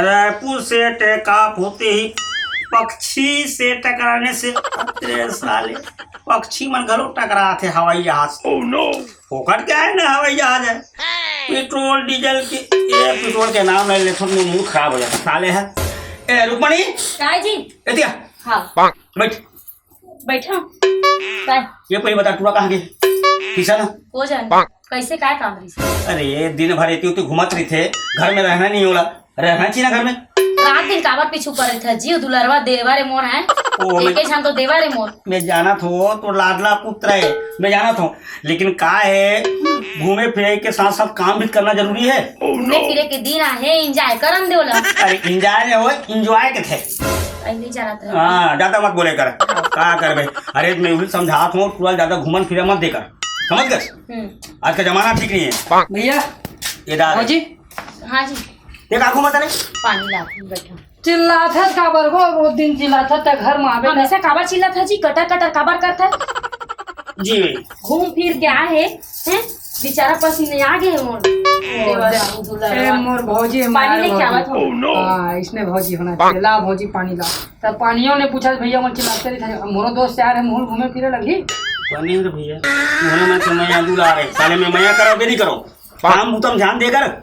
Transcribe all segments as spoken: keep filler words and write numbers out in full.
रायपुर से take off होते ही पक्षी से टकराने से, अरे साले, पक्षी मन घलो टकरात हे हवाई जहाज। Oh no! फोकट के हे ना हवाई जहाज हे। पेट्रोल डीजल के, ये पेट्रोल के नाम ले लेथों, मूड खराब हो जाथे साले हे। ए रुक्मणी, काय जी? एती आ। हाँ। बैठ। बैठा। काय? ये पहले बता, टूरा कहाँ गे? किसन? को जाने? कैसे, काय काम रहिस? अरे, दिन भर एती ओती घूमत रहिथे, घर में रहना नहीं होला, रहना चाहिए ना घर में। रात दिन काबर पीछू पड़े थे? जीव दुलरवा देवर ए मोर हे। ओ, मैं एके झन तो देवर ए मोर। मैं जानत हों, तोर लाडला पुत्र हे, मैं जानत हों, लेकिन का हे, घूमे फिरे के साथ साथ काम भी करना जरूरी हे। घूमे फिरे के दिन आहे, enjoy करन दे ओला। अरे enjoy नहीं होय, enjoy के थे। अरे नहीं जानत रहे। हाँ, ज्यादा मत बोले कर। का करबे? अरे मैं उही समझात हों, टूरा ज्यादा घूमन फिरे मत दे कर, समझ गए? हम्म। आज का जमाना ठीक नहीं हे। भैया, ये दार हे। भौजी। हाँ जी। ये का घूमत हे रे? पानी ला, बैठा। चिल्लाथस काबर गो? रोज दिन चिल्लाथस ते घर म आबे त। हमेशा काबर चिल्लाथस जी? कटर कटर काबर करथस? जी। घूम फिर के आए हे, हैं? बेचारा पसीने आ गे हे मोर। देवर बाबू दुलारा। ए, मोर भौजी, पानी लेके आवत हों। हाँ, इसने भौजी होना चाहिए। ला भौजी, पानी ला। तब पानियों ने पूछा, भैया, मन चिल्लाते रहिथे, मोरो दोस्त यार हे, मोर घूमे फिरे लगही। पानी रे भैया, मोरे मन से मया दुलार हे, साले में मया करो के नहीं करो? काम बुता म ध्यान दे कर।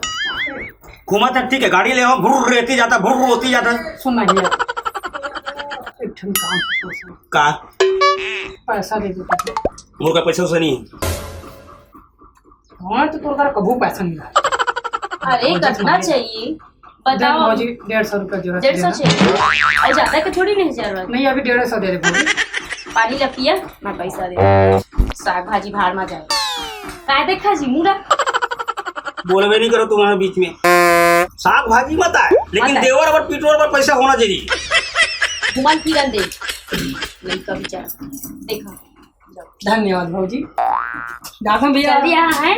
घूमत हे, ठीक हे, गाड़ी ले हो, भुर्र एती जाता, भुर्र ओती जाता। सुन ना भैया, एक ठन काम कर। का? पैसा दे दे। मोर का पैसा वैसा नहीं हे। हाँ, तो तोर करा कभू पैसा नहीं हे। अरे, कतना चाहिए? बताओ। भौजी, डेढ़ सौ रुपया जो हे, डेढ़ सौ देना। चाहिए? अउ ज्यादा के थोड़ी नहीं जरूरत। नहीं, अभी डेढ़ सौ दे दे भौजी। पानी ला पिया, मैं पैसा दे दूँ। साग भाजी भाड़ मा जाए। काय देखा जी, मुड़ा? बोलबे नहीं करो तुम्हारे बीच में। साग भाजी मत आए, लेकिन मत आए। देवर पर पिटोर पर पैसा होना चाहिए। घुमन फिरन दे। लइका बेचारा। देखा। धन्यवाद भौजी। जाथन भैया। जल्दी आ हैं।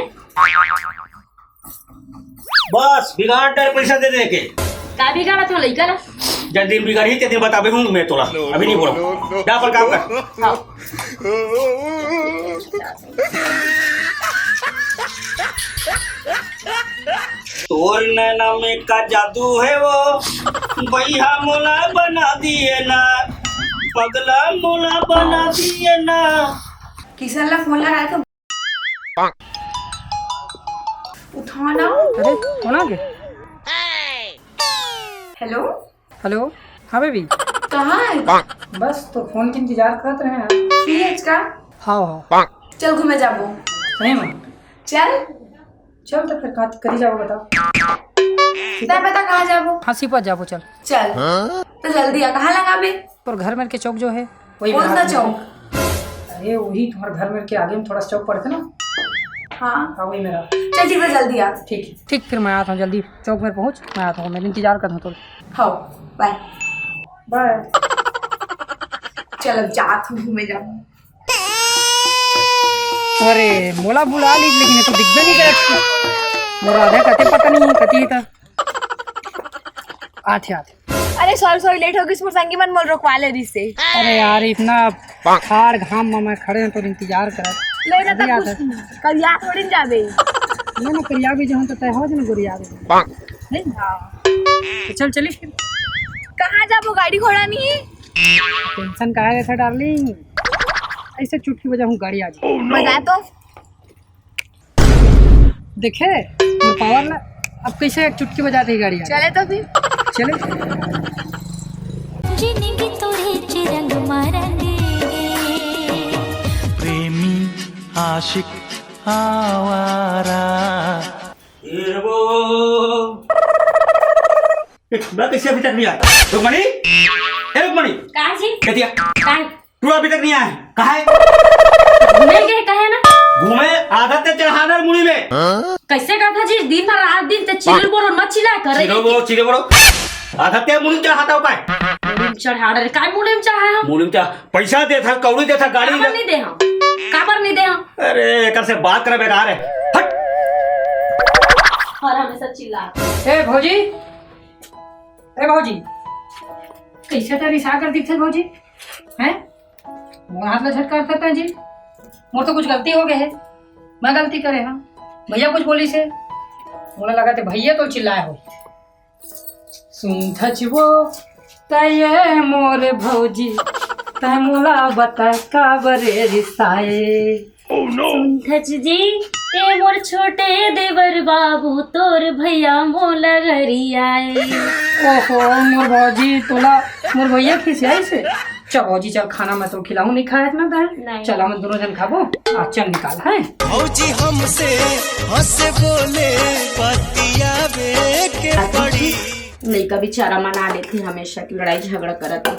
बस, बिगाड़ डर पैसा दे दे के। का बिगाड़त हो लइका ला? जल्दी बिगड़ही, तेदे बताबे हूँ मैं तोला। अभी नहीं बोलो। जा अपन काम कर। हाँ। तोर नैना में का जादू हे वो, बइहा मोला बना दिए ना, पगला मोला बना दिए ना। किसन ला फोन लगा के उठा ना। अरे, कौन आ गया? हेलो। हेलो, हाँ बेबी। कहाँ हे? बस तो फोन के इंतजार करत रहे हैं। सीएच का? हाँ, हाँ। चल घूमे जाबो। सही में? चल। चल तो फिर कहाँ करी जाबो बता? तैं बता कहाँ जाबो? हाँ, सीपत जाबो, चल। चल। तो जल्दी आ, कहाँ लगाबे? तोर घर मेर के चौक जो हे, वही कौन सा चौक? अरे वही तुम्हारे घर मेर के आगे में थोड़ा सा चौक पड़थे ना। हाँ। हाँ, वही मेर। चल ठीक हे, जल्दी आ। ठीक हे। ठीक, फिर मैं आत हूँ जल्दी, चौक मेर पहुँच, मैं आत हूँ, मैं इंतजार करत हूँ तोर। हाँ, बाय। बाय। चल अब जात हूँ घूमे जाऊँ। अरे मोला बुला लीस, लेकिन ये तो दिखबे नहीं करत। मोर राधा कते पता नहीं कती हे त। आथे, आथे। अरे सॉरी सॉरी, लेट हो गिस, मोर संगी मन मोला रोकवा ले रिहिसे। अरे यार, इतना ठाड़ घाम में मैं खड़े हूँ तो इंतजार करत। ले ना अभी तो आता कुछ करिया थोड़ी न जाबे। नहीं ना, करिया भी जाऊँ तो तय हो जाना गोरिया। नहीं? हाँ। तो चल चली फिर। कहाँ जाबो, गाड़ी घोड़ा नहीं हे? टेंशन काहे लेथस डार्लिंग? ऐसे चुटकी बजाहूँ, गाड़ी आ जाए। बजा तो। देखे मोर पावर ला, अब कैसे एक चुटकी बजा दे गाड़ी आ जाए। चले तो फिर। चले। जिंदगी तोरे च रंग मा रंग गे। प्रेमी आशिक आवारा। ए, रुको। ए, टूरा कैसे अभी तक नहीं आया? रुक्मणी? ए, रुक्मणी? का जी? कतिया? का? टूरा अभी तक नहीं आया है। कहाँ है? घूमे गे हे, कहे ना? घूमे, आधा ते चढ़ाना मुड़ी में। कैसे कहा था जी, दिन भर रात दिन ते चिल्लो बोलो, मत चिल्लाया कर। चिल्लो बोलो, चिल्लो बोलो। आधा ते मुड़ी में चढ़ाता हो काय? मुड़ी में चढ़ा रहे, काय मुड़ी में चढ़ा हम? मुड़ी में चढ़ा, पैसा देथस, कौड़ी देथस, गाड़ी काबर दे। नहीं दे हम? काबर नहीं दे हम? अरे, एकर से बात करे बेकार हे। हट। और हमेशा चिल्ला। ए भौजी, ए भौजी, कैसे तेरी सागर दिखते भौजी? हैं? मोर हाथ ला झटका सकता जी। मोर तो कुछ गलती हो गए हे, मैं गलती करे हाँ। भैया कुछ बोलिस हे, मोला लगा थे भैया तो चिल्लाए हो। सुन धच वो, तय मोर भौजी, तय मोला बता काबर रिसाए। सुन धच जी, ए मोर छोटे देवर बाबू, तोर भैया मोला गरियाए। ओहो मोर भौजी, तोला मोर भैया खिसियाइसे। चल भौजी चल, खाना मैं तो खिलाहूँ, नहीं खाए ना तैं। नहीं। चल हम दोनों जन खाबो। आ चल निकाल है। भौजी हमसे हंसे बोले बतियावे के पड़ी। लइका बेचारा मना लेथे, हमेशा की लड़ाई झगड़ा करत हे।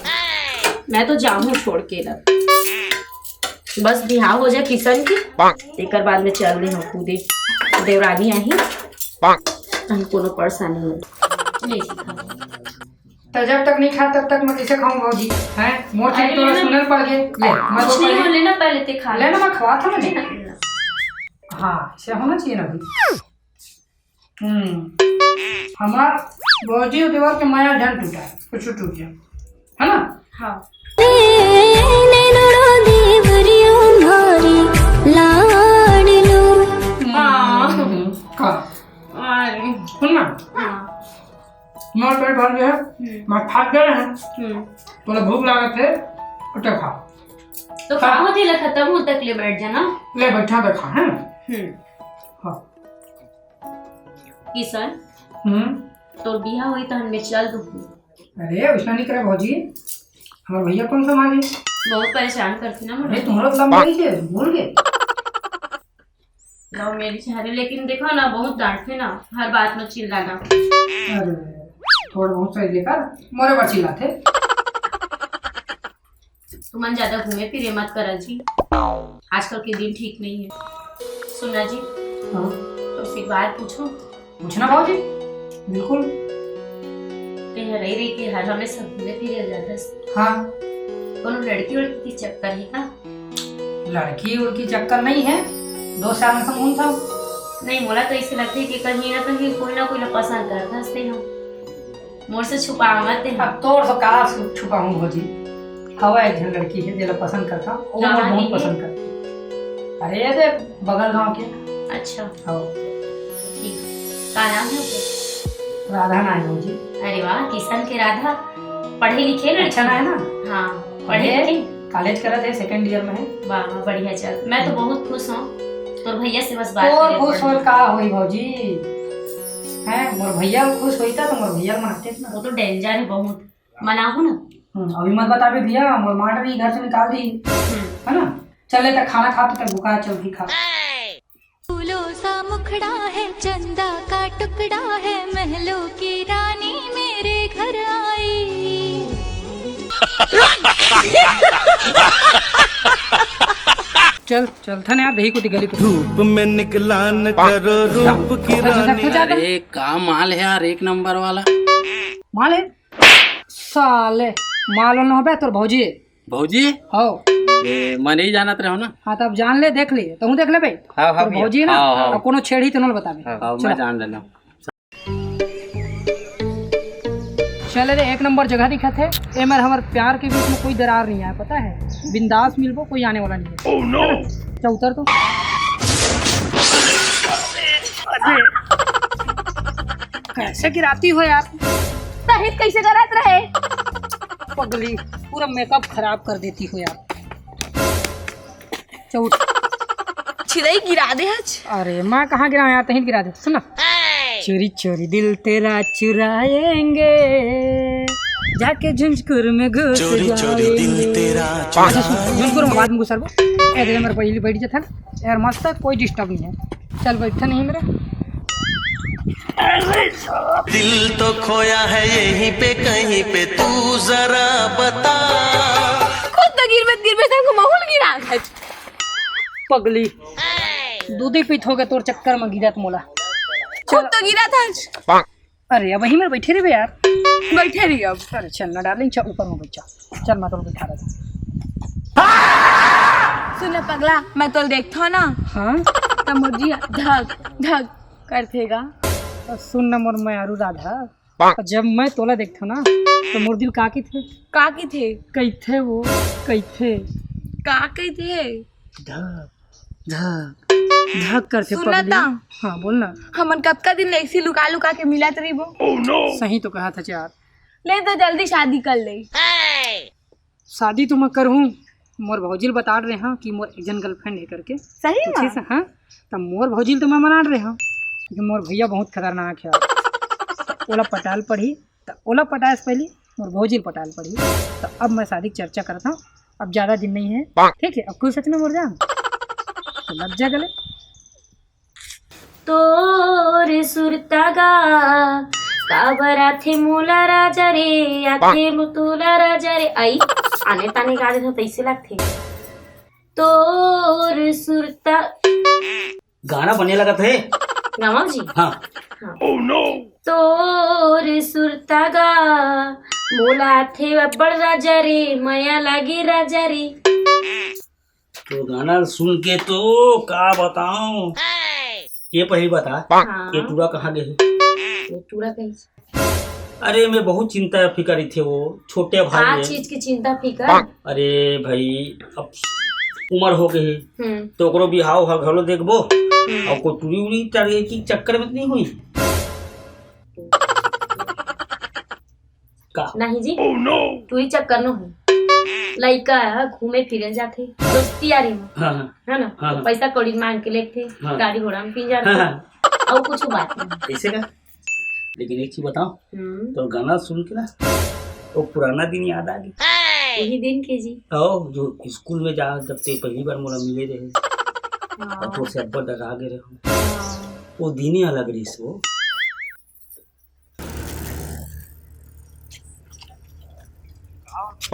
मैं तो जाहूँ छोड़ के ला। बस बिहाव हो जाए किशन के, एकर बाद में चल दे हम खुदे। देवरानी आही, हम कोनो परेशानी नहीं। ले जी खा। त जब तक नहीं खा तब तक मैं कैसे खाऊं भौजी? हैं, मोर चीज अरे तोला ना। सुनल पड़ गए। ले, मैं कुछ तो नहीं पहले हो, लेना पहले ते खा। लेना, मैं खवा था ना। लेना, लेना। हाँ, ऐसे होना चाहिए ना भाई। हम्म, हमार भौजी और देवर के माया झन टूटा, कुछ टूट जाए, है ना? हाँ। हाँ। हम्म, खा। अरे। सुन ना, हाँ। मोर पेट भर गया है, हम्म। मैं खा गए हैं। हम्म। तोला भूख लागत है, उठे खा। तो खा। खा होती ला खत्म हो तक ले बैठ जाना। ले बैठा तो खा, है ना? हम्म। हाँ। किशन, हम्म। तोर बिहा होई तहन मैं चल दूँ। अरे, वैसा नहीं करे भौजी, हमारे भैया कौन संभाले? बहुत परेशान करती ना मुझे। अरे, तुम्हारा तो लंबा ही है, भूल गए। लव मैरिज हरे, लेकिन देखो ना, बहुत डांटथे ना, हर बात में चिल्लाना। अरे, थोड़ा बहुत सही लेकर मोरे पर चिल्लाथे। तुमन ज्यादा घूमे फिरे मत करा जी, आजकल के दिन ठीक नहीं है। सुना जी, हाँ। तो फिर बात पूछो। पूछना भौजी, बिल्कुल। ते हर रही रही के हर हमेशा घूमे फिरे जाथस। हाँ। कोनो लड़की उड़की के चक्कर है का? लड़की उड़की चक्कर नहीं है, दो साल में समूह था। नहीं, मोला तो ऐसे लगता है कि कहीं ना कहीं कोई ना कोई ला पसंद करता हंसते हम। मोर से छुपावत है। अब तोर से का छु-, छुपाऊं भौजी? हवा एक झन लड़की है, जेला पसंद करता, वो मोर कहाँ बहुत है? पसंद करता। अरे, ये दे बगल गांव के। अच्छा। हाँ। ठीक। का नाम है ओकर? राधा नाम है भौजी। अरे वाह, किशन के राधा। पढ़े लिखे लड़की। अच्छा ना है ना? हाँ, पढ़े पढ़े, लिखे। कॉलेज करत है, सेकंड ईयर में है। वाह, वाह, बढ़िया चल। मैं तो बहुत खुश हूँ। तोर भैया से बस बात और करे खुश पड़ी। होल का होई भौजी? हैं, मोर भैया खुश होई त, तो मोर भैया मनाते ना। वो तो डेंजर है बहुत। मनाहू ना। हम्म, अभी मत बताबे भैया, मोर मार रही घर से निकाल दी। हम्म। है ना? चल ले, त खाना खा, तो ते भूखा है, चल भी खा। फूलों सा मुखड़ा है, चंदा का टुकड़ा है, महलों की रानी मेरे घर आई। चल, चल, थन यार, दही कुटी गली पे। धूप में निकला न करो रूप की चल, चल, चल, रानी। चल, चल। अरे, का माल है यार, एक नंबर वाला। माल है? साले, माल वाला होबे तोर भौजी। भौजी? हो। ए, मैं नहीं जानत रहो ना। हाँ, तब जान ले, देख ले, तहूँ देख ले भाई। हाँ, हाँ, तोर भैया। भौजी ना, हाँ, हाँ। और कोनो छेड़ी तो न बताबे। हाँ, चलो। मैं जान लेना। चल रे, एक नंबर जगह दिखत है। एमर हमर प्यार के बीच में कोई दरार नहीं आय, पता है? बिंदास मिलबो, कोई आने वाला नहीं है। Oh no! चल, उतर तो। अरे, कैसे गिराती हो यार? सहित कैसे करत रहे? पगली, पूरा मेकअप खराब कर देती हो यार। चल उठ। छिलई गिरा दे हच। अरे, मैं कहाँ गिराऊं यार, तहीं गिरा दे। सुन ना। चोरी चोरी दिल तेरा चुराएंगे, जाके झुंझुनपुर में घुस चोरी चोरी दिल जाएंगे। तेरा अच्छा, सुन, चुराएंगे। झुंझुनपुर में बाद में घुसरबो। ए, दे, मेरे पहली बैठ जाता। यार, मस्त है, कोई डिस्टर्ब नहीं है। चल, बैठा नहीं मेरा। दिल तो खोया है यहीं पे कहीं पे, तू जरा बता। खुद तो गिरबत गिरबत हमको माहौल गिरा था। पगली, दूधी पीत हो गया तोर चक्कर में गिरत मोला। खुद तो गिरा था। अरे, अब वहीं में बैठे रहे यार। बैठे रही अब। अरे, चल ना डार्लिंग, चल ऊपर में बैठ जा। चल, मैं तोला बैठा रहा। सुन ना पगला, मैं तोला देखता हूँ ना। हाँ? तो मोर जिया धक धक करथेगा। सुन ना मोर मयारू राधा, जब मैं तोला देखथों ना, तो मोर दिल का कहिथे? का कहिथे? कहिथे वो, कहिथे। का कहिथे? धक, धक, धक करथे सुन ना पगली। ता। हाँ, बोल ना। हमन कतका दिन ले ऐसी लुका लुका के मिलत रहिबो। सही तो कहा था यार। ले तो जल्दी शादी कर ले। शादी तो मैं करहूँ, मोर भौजी ल बता रहे हँव कि मोर एक झन girlfriend हे करके। सही में? हाँ, त मोर भौजी ल तो मैं मना रहे हँव, क्योंकि मोर भैया बहुत खतरनाक हे। ओला पटाल पड़ही, त ओला पटाए से पहली मोर भौजी ल पटाल पड़ही। त अब मैं शादी के चर्चा करत हँव, अब ज्यादा दिन नहीं हे, ठीक हे? अब खुश हच ना मोर जान, तो लग जा गले। तोर सुरता गा काबर आथे मोला राजा रे, आथे मो-, तोला राजा रे। आई, आने ताने गा देथव तइसे लागथे। तोर सुरता गाना बने लगत हे। गावव जी? हाँ। हाँ। तोर सुरता गा मोला आथे अब्बड़ राजा रे, मया लागे राजा रे। तो गाना सुन के तो का बताऊं, ये पहली बता, हाँ। ये टूरा कहाँ गए? ये टूरा कहीं से? अरे, मैं बहुत चिंता फिकर रहिथे वो छोटे भाई का में। चीज की चिंता फिकर? अरे भाई, अब उम्र हो गई, हम्म। तो ओकरो बिहाव ह घलो देखबो, हम्म। और कोई टूरी उड़ी टरे की चक्कर में तो नहीं हुई? का? नहीं जी, टूरी चक्कर न हो। लइका ह घूमे फिरे जाथे दोस्ती यारी में, हाँ, हाँ। है ना? हाँ, तो हाँ। पैसा कौड़ी मांग के लेथे, हाँ। गाड़ी घोड़ा में पी जाथे, हाँ, हाँ। और कुछ बात नहीं। ऐसे का? लेकिन एक चीज बताओ, हम्म। तो गाना सुन के ना, वो पुराना दिन याद आ गया। यही दिन के जी। ओ, जो स्कूल में जा, जब ते पहली बार मोला मिले रहे, हाँ। और तो से अब्बड़ डरा गए रहे, हाँ। वो दिन ही अलग रही वो।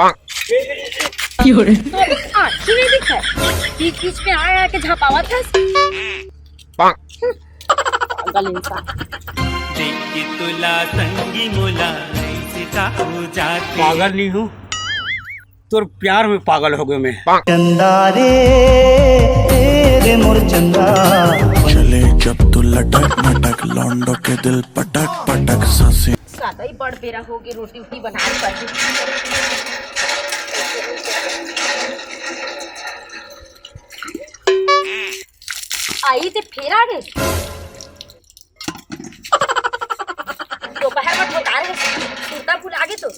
आँखी नहीं दिखाए, बीच बीच में आया के झपावत हस। पागल इंसान। देख के तोला संगी मोला ऐसे का हो जाते। पागल नहीं हूँ, तोर प्यार में पागल हो गए मैं। चंदा रे, रे मोर चंदा। चले जब तू लटक मटक, लौंडों के दिल पटक पटक, सांसें। ज्यादा ही बड़ बेरा हो गए, रोटी उटी बना कर। आई ते फेर आ गए। दोपहर में ठोका रहे, सुरता भुला गे तो।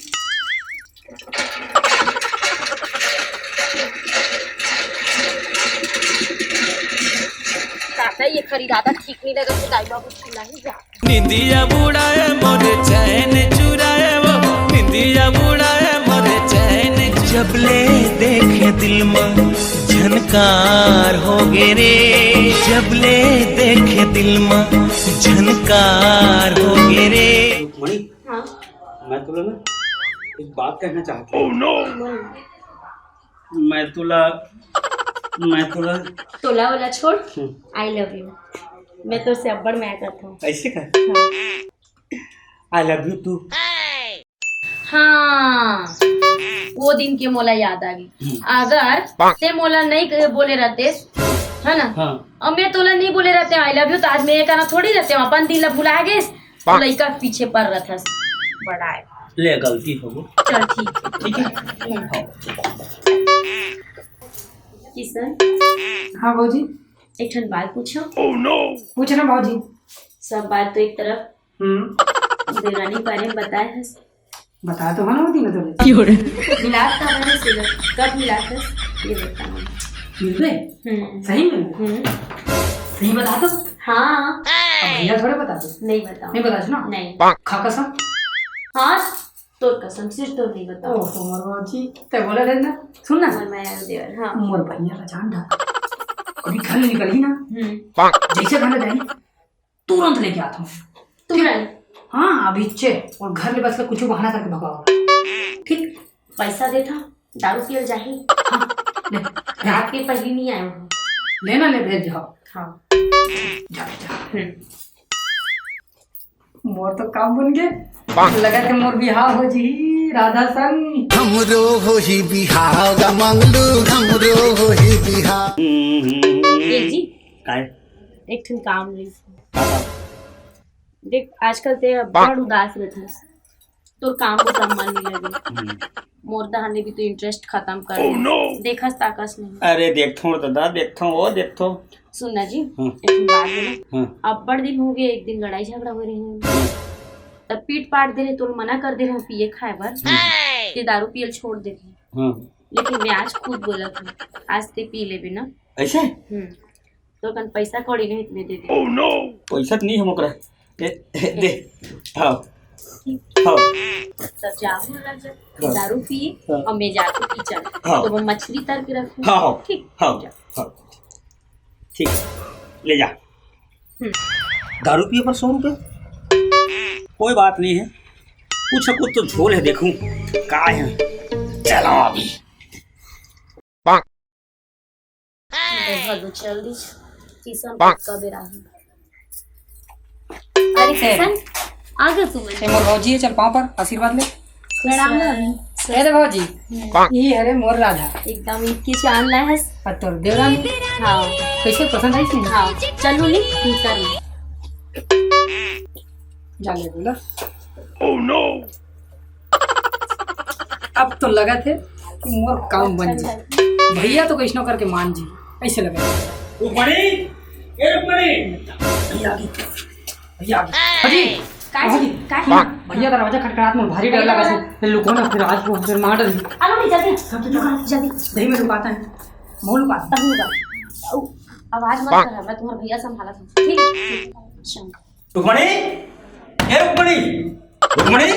दादा, ये खरीदादा ठीक नहीं लगा तो दाई बाबू सुना ही जा। निंदिया बुढ़ाए मोरे चैन चुराए वो, निंदिया बुढ़ाए मोरे चैन चुराए। जब ले देखे दिल में झनकार हो गे रे, जब ले देखे दिल में झनकार हो गे रे। रुक्मणी, हाँ। मैं तोला ना एक बात कहना चाहती हूँ। Oh no! मैं तोला, मैं तोला तोला वाला छोड़। हम्म। I love you। मैं तोर से अब्बड़ मया करता हूँ। ऐसे कह? हाँ। I love you too। हाँ, वो दिन के मोला याद आ गई। हम्म। अगर ते मोला नहीं कहे, बोले रहते, है ना? हाँ। और मैं तोला नहीं बोले रहते I love you, तो आज मैं ये कहना थोड़ी रहते हूँ। अपन दिन ला भुला गए, लइका के पीछे पड़ रहता है। बड़ा है। ले, गलती हो गई। चल, ठीक है। ठीक है। किशन। हाँ, भौजी। एक ठन बात पूछो। Oh no! पूछ ना, भौजी। सब बात तो एक तरफ। हम्म। देवरानी के बारे में बताए हस। बता तो हन वो दिन तोले। मिलात का बने सिला, कब मिलात हस, ये बताओ। मिलबे? हम्म। सही में? हम्म। सही बता तो। हाँ। अब भैया थोड़े बता दो। नहीं बताओ। नहीं बतास ना? नहीं। खा कसम। हाँ, तोर कसम, सिर्फ तो नहीं बताओ। ओहो, मोर बाबूजी, ते बोला रहे ना। सुन ना। मोर माया देवर, हाँ। मोर भैया ला जान डाल। अभी घर ले निकलही ना। हम्म। जैसे घर ले जाही, तुरंत लेके आता हूँ। तुरंत? हाँ, अभी चे। और घर ले बस कुछ बहाना करके भगाओ। ठीक? पैसा देता, दारू पियल जाही। हाँ, ले, ले। रात के पहली नहीं आए वहाँ। लेना ले, भेज जाओ। हाँ। जा, जा। हम्म। मोर तो काम बन गए। लगा के मोर बिहाव हो जी राधा संग। हमरो होही बिहाव गा मंगलू, हमरो होही बिहाव। ए जी, काय? एक ठन काम रही। का काम? देख, आजकल ते बड़ उदास रहथस, तोर काम बूता मन नहीं लगे। हम्म। मोर दहाने भी तो interest खत्म कर दे। देखस ताकस नहीं। अरे देखथो दादा, देखथो, ओ देखथो। सुन ना जी, हम्म। एक ठन बात बोले। हम्म। अब्बड़ दिन हो गए, एक दिन लड़ाई झगड़ा हो रही है। हम्म। तब पीट पाट दे रहे, तोर मना कर दे रहे पिए खाए बर, ते दारू पियल छोड़ दे रहे। हाँ। लेकिन मैं आज खुद बोलत हूँ, आज ते पी लेबे ना। ऐसे? हम्म। तो कन पैसा कौड़ी नहीं, मैं दे दे। पैसा तो नहीं हम ओकरा। ए, ए, दे। हाँ। हाँ। तब जाओ ना, हाँ। दारू पी हाँ। और मैं जाके किचन। हाँ। तो वो मछली तर के रखूँ। हाँ, हाँ। ठीक। हाँ, जा। हाँ। ठीक, ले जा। हम्म। दारू पिए पर सौ रुपये? कोई बात नहीं है, कुछ ना कुछ तो झोल है, देखूं का है। चलो अभी। देखो, तू चल दी, किशन का बेरा है। अरे किशन, आ गए तू? ए, मोर भौजी है, चल पाँव पर आशीर्वाद ले। प्रणाम भाभी। ए दे भौजी, हम्म। ई हरे मोर राधा। एकदम ईद की चांद ला है। आ तोर देवरानी? हाँ। कैसे, पसंद आई कि नहीं? हाँ, चलू ली, तू कर ले। जा ले बोला। अब तो लगा थे कि मोर काम बन जाए। भैया तो कैसनो करके मान जी, ऐसे लगा। रुक्मणी, ए रुक्मणी। भैया आ गई, भैया आ गई। भौजी, का जी? का जी? भैया दरवाजा खटखटात मोर भारी डर लगा से। ये लुको ना, फिर आज वो फिर मार डाली। अरे नहीं, जल्दी। सब तो लुका, जल्दी। दही में लुकाता है। मोर लुकाता। तब लुका। आवाज मत कर, मैं तुम्हारा भैया संभाला था। ठीक है? अच्छा। रुक्मणी, ए रुक्मणी, रुक्मणी,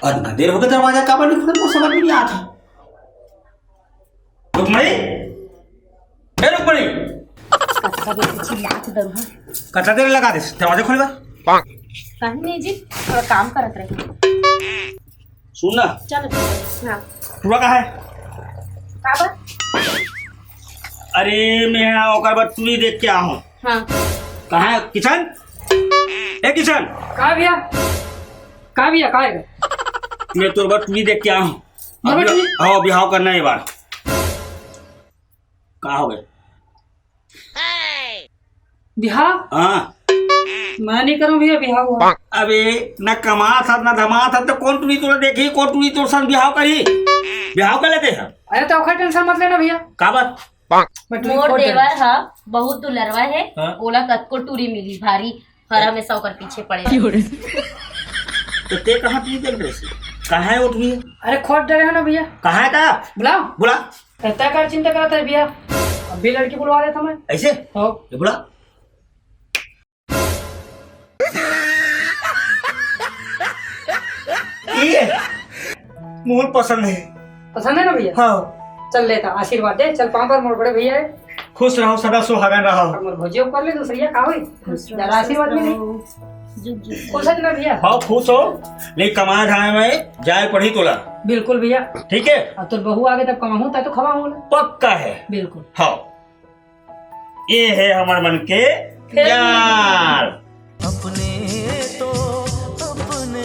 अतना देर हो गया दरवाजा काबर नहीं खुला, मोर समझ में नहीं आता। रुक्मणी, ए रुक्मणी। कतका देर से चिल्लात दरू, हाँ? कतका देर लगा दे दरवाजा खोले बर? कहीं नहीं जी, थोड़ा काम करत रहे। सुन ना। चल। हाँ। टुरा कहाँ है? काबर? अरे, मैं ओकर बर टुरी देख के आया हूँ। हाँ। कहाँ है किशन? ए किशन। का भैया? का भैया, का है? मैं तोर बर टुरी देख के आया हूँ। मोर बर टुरी? हाँ, बिहाव करना है ये बार। का हो गए? बिहाव? हाँ। मैं नहीं करूँ भैया बिहाव। अबे, न कमात हस, न धमात हस, तो कौन टुरी तोला देखही, कौन टुरी तोर संग बिहाव करही? बिहाव कर लेते हैं। अरे, तो ओखर tension मत लेना भैया। काबर? मैं टुरी मोर खोज देवर देना। ह बहुत दुलरवा है, हाँ। ओला कतको टुरी मिली, भारी हरा में सौ कर पीछे पड़े। तो ते कहाँ टुरी देख रहे से? कहाँ है वो टुरी? अरे, खोज डरे हो ना भैया। कहाँ है का? बुलाओ। बुला। इतना कर चिंता करत है भैया, अभी लड़की बुलवा देता मैं। ऐसे? हाँ। ये बुला। ये मोर पसंद है। पसंद है ना भैया? हाँ। चल लेता, आशीर्वाद दे, चल पाँव पर मोर बड़े भैया है। खुश रहो, सदा सुहागन रहो। अब मोर भौजी कर ले दूसरिया, का होई? खुश रहो, ज्यादा आशीर्वाद मिली। जुग जुग। खुश है ना भैया? हाँ, खुश हो, लेकिन कमाए धाए में जाए पड़ी तोला। बिल्कुल भैया। ठीक है? अब तो बहू आगे तब कमाहूँ, तब तो खवाहूँ ना। पक्का है। बिल्कुल। हाँ। ये है हमर मन के प्यार। अपने तो अपने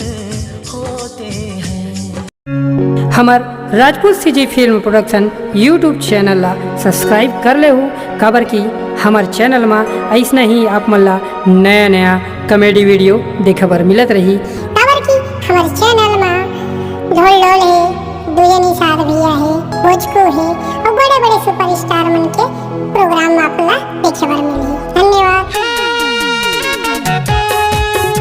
होते हैं। हमर Rajput CG film production YouTube channel ला subscribe कर लेहू, काबर कि हमर चैनल मा अइसना ही आप मन ला नया नया comedy video देखे बर मिलत रही। काबर कि हमर चैनल मा ढोल ढोल हे, दुजनी साथ भैया हे, भोजकू हे अउ बड़े बड़े superstar मन के program मा आप ला देखे बर मिलही। धन्यवाद।